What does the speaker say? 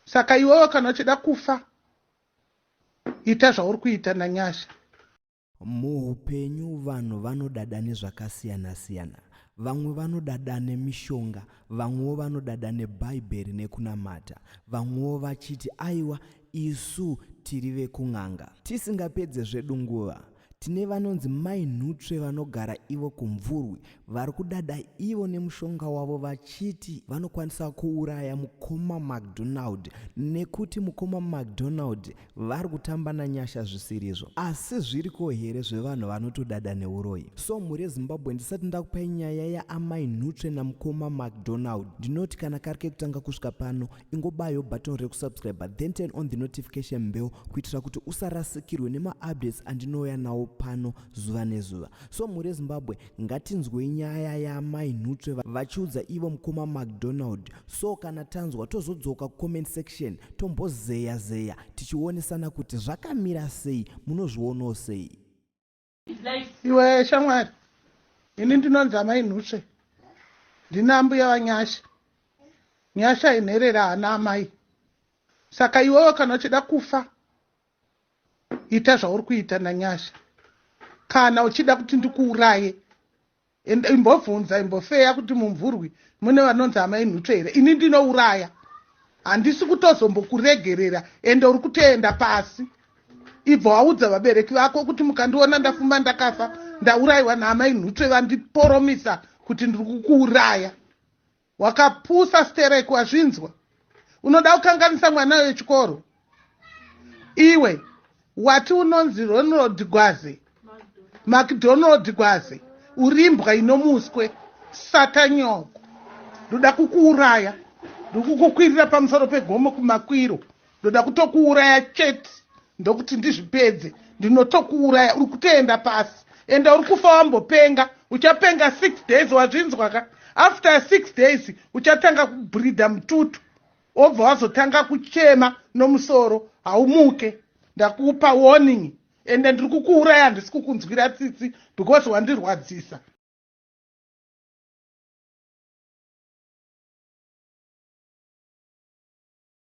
Saka iwewe kana uchida kufa, ita zvauri kuita naNyasha. Muupenyu vanhu vanodada nezvakasiyana-siyana. Vamwe vanodada nemishonga, vamwewo vanodada nebhaibheri nekunamata, vamwewo vachiti aiwa isu tiri vekun'anga. Tisingapedze zvedu nguva, tine vanonzi Mai Nhutsve vanogara ivo kuMvurwi vari kudada ivo nemushonga wavo vachiti vanokwanisa kuuraya mukoma McDonald nekuti mukoma McDonald vari kutamba naNyasha zvisirizvo. Asi zviriko here zvevanhu vanotodada neuroyi? So mhuri yeZimbabwe, ndisati ndakupai nyaya yaamai Nhutsve namukoma McDonald, ndinoti kana kari kekutanga kusvika pano, ingobayo button rekusubscribe, then turn on the notification bell kuitira kuti usarasikirwe nemaupdates andinouya nawo pano zuva nezuva. So mhuri yeZimbabwe, ngatinzwei nyaya yaamai Nhutsve vachiudza ivo mukoma McDonald. So kana tanzwa, tozodzoka kucomment section, tombozeya zeya tichionesana kuti zvakamira sei. Munozvionawo sei? Iwe shamwari, ini ndinonzi amai Nhutsve, ndina ambuya vaNyasha. Nyasha inherera, haana amai. Saka iwewe kana uchida kufa, ita zvauri kuita naNyasha. Kana uchida kuti ndikuuraye, imbobvunza, imbofeya kuti muMvurwi mune vanonzi amai Nhutsve here. Ini ndinouraya, handisi kutozombokuregerera, ende uri kutoenda pasi. Ibva waudza vabereki vako kuti mukandiona ndafuma ndakafa, ndaurayiwa naamai Nhutsve, vandiporomisa kuti ndiri kukuuraya. Wakapusa sterek, wazvinzwa? Unoda kukanganisa mwana wechikoro iwe. Wati unonzi Ronald Gwaze, McDonald Gwaze, urimbwa inomuswe satanyoko. Ndoda kukuuraya, ndikukukwirira pamusoro pegomo kumakwiro. Ndoda kutokuuraya chete, ndokuti ndizvipedze. Ndinotokuuraya, uri kutoenda pasi, ende uri kufa wambopenga. Uchapenga 6 days, wazvinzwa ka? After 6 days uchatanga kubhridha mututu, wobva wazotanga kuchema nomusoro, haumuke. Ndakupa warning, ende ndiri kukuuraya, handisi kukunzwira tsitsi because wandirwadzisa.